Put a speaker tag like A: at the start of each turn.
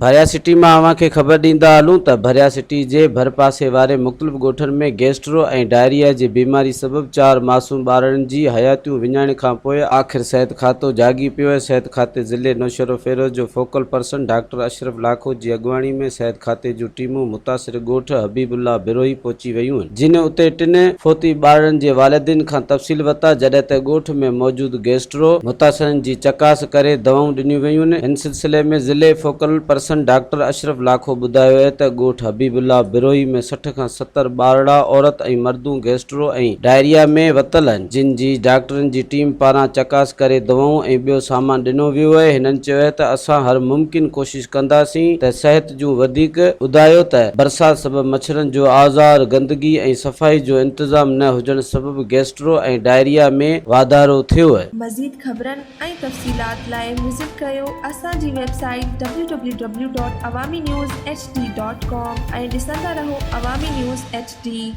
A: ڀريا city مان اوهان کي خبر ڏيندا هلون ته ڀريا سٽي جي ڀرپاسي واري مختلف ڳوٺن ۾ گيسٽرو ۽ ڊائريا جي بيماري سبب چار معصوم ٻارڙن جي حياتيون وڃائڻ کانپوء آخر صحت کاتو جاڳي پيو ۽ صحت کاتي ضلعي نوشهروفيروز جو focal person doctor Ashraf Lakho جي اڳواڻي ۾ صحت کاتي جون ٽيمون متاثر ڳوٺ حبيب الله بروهي پهچي ويون جن اتي ٽن فوتي ٻارڙن جي والدين کان تفصيل ورتا، جڏهن ته ڳوٺ ۾ موجود گيسٽرو متاثرن جي چڪاس ڪري دوائون ڏنيون ويون. ان سلسلي ۾ ضلعي focal person doctor Ashraf Lakho ٻڌايو اهي ته ڳوٺ حبيب الله بروهي ۾ 60 کان 70 ٻارڙا عورت ۽ مردون گيسٽرو ۽ ڊائريا ۾ ورتل آهن، جن جي ڊاڪٽرن جي ٽيم پاران چڪاس ڪري دوائون ۽ ٻيو سامان ڏنو ويو اهي. هنن چيو اهي ته اسان هر ممڪن ڪوشش ڪنداسين ته صحت جون وڌيڪ ٻڌايو ته برسات سبب مڇرن جو آزار، گندگي ۽ صفائي جو انتظام نه هجڻ سبب گيسٽرو ۽ ڊائريا ۾ واڌارو ٿيو.
B: مزيد خبرن ۽ تفصيلات لاء وزٽ ڪريو اسان جي website W W W dot Awami news H D dot com ۽ ڏسندا رهو عوامي نيوز ايڇ ڊي.